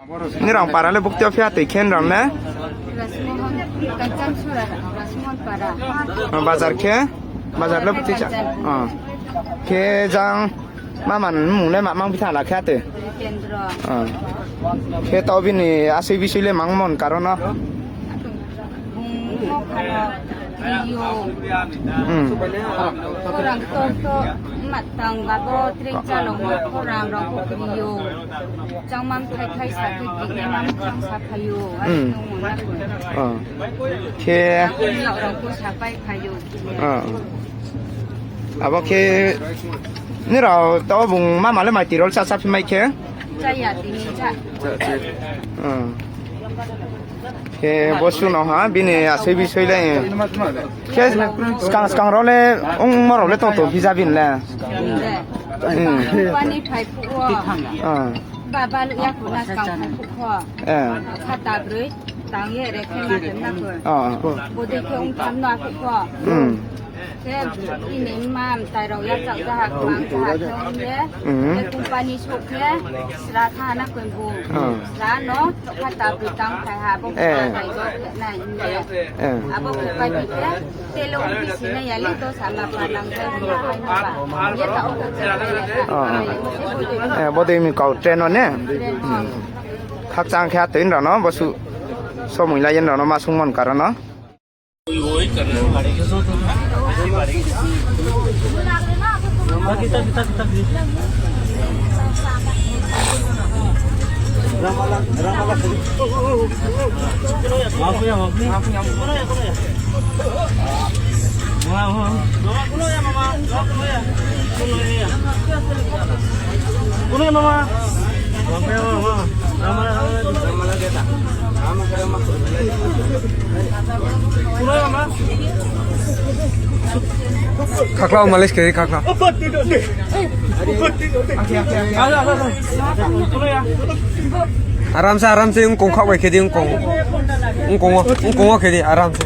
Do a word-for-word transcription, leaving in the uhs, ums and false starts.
Nrao para le bukti yo phi ha toi khe nrao le? Rasmohon, Kanchanchura, Rasmohon para. Bazar khe? Bazar le bukti cha. Kanchanpur. Khe jang mama ni mmung le ma mang phi tha la khe ha toi? Jitendra. Khe taoh bini asoi bisoi le mang mon karon no? Bung no khano kri yo. Khorang ktor ktor, matang babo trek chalong no khorang rao pho kri yo. Changmang thai thai sa khe kri ye mam chang sa phai yo. Are no mo na ko. Khe. Ang ni rao pho sa pai phai yo. Abo khe nrao taoh bung mama le mai tirol cha cha phi mai khe? Chaya tini cha. Khe bo suh no ha, bini asoi bisoi le. Khe skang skang rao le, ongmo rao le tong tong phi ja bini le. Pani phai phuh wo. Baba ya khu na skang phai phuh kho. Khata broi, tang ye re khe ma khe na kho. Bodei khe ong tham no a phuh kho. Khe bini mma mtai rao ya chak jaha, kmang jaha khe ong ye. Khe company souh khe, sra tha na koi bung. Sra no, khata broi tang phai ha, bo phai do khe nai hing ye. Abo khe pai bi khe, tele ong phi si nai ya le, to sama pha nang khe, hing ye pai no ba. Ye ta o khe khe nai ya kha. Bodei mi kau train no ne? Khakchang khe ha toi nrao no, bo suh somoi la ye nrao no ma sung mon karon no. Khakla o malis khe, khakla. Aram se, aram se, ongkong khak bai khe di, ongkong. Ongkong wo, ongkong wo khe di, aram se.